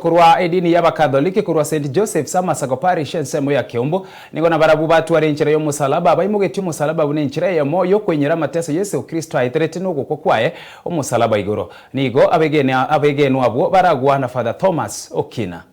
korwa edini y'Abakatholiki korwa St Joseph's Amasago Parish ensemo ya Keumbu nigo nabarabwo batware enchera y'omosalaba baimogetie omosalaba buna enchera eyemo y'okoinyora amateso Yeso Kristo aeterete nogokwa kwaye omosalaba igoro. Nigo abegenwa abwo baragwa na Father Thomas Okina.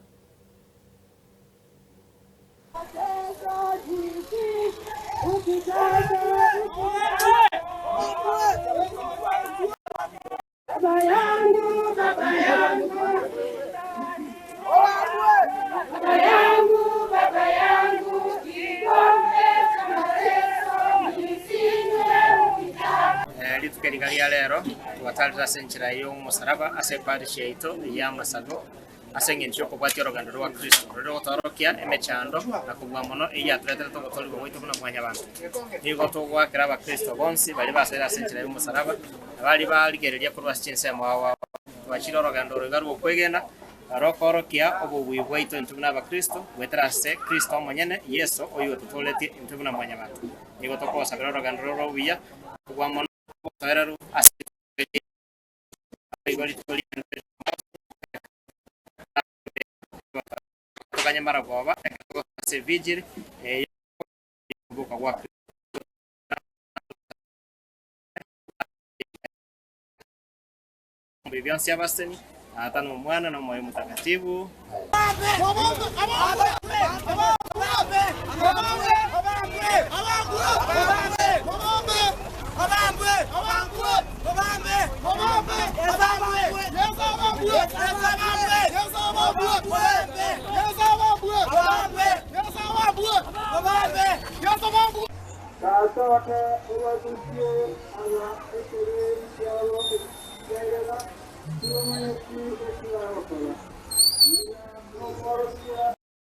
Rituko eri ria rero twatarire ase enchera y'omosaraba ase eparish yaito y'amasago ase engencho y'okobwatia orogendo rwa Kristo, roria rogotoorokia emechando na kobua mono eyio yatoreterete ogotoorigwa gwaito buna mwanyabanto. Nigo togoakera abakristo bonsi baria basoire ase enchera y'omosaraba, na baria barigereria korwa ase chinsemo ao ao. Twachire orogendo oro iga rw'okwegena, rokoorokia obobui bwaito intwe buna abakristo, goetera ase Kristo omonyene, Yeso, oyototooretie intwe buna mwanyabanto. Nigo tokosabera orogendo rore obuya kobua mono obotoereru ase rituko eri Igo rituko ri'ense toganye maragoba ekero togosoa ase evigili eye y'okoboka gwa Kristo. Mbuya bionsi abaseni, Tata na Omwana na Omoyo Omotakatifu. Tata one obarusie aba ekebe kiabo ekiagera tibamanyeti eki bagokora. Ng'ina nomworokia.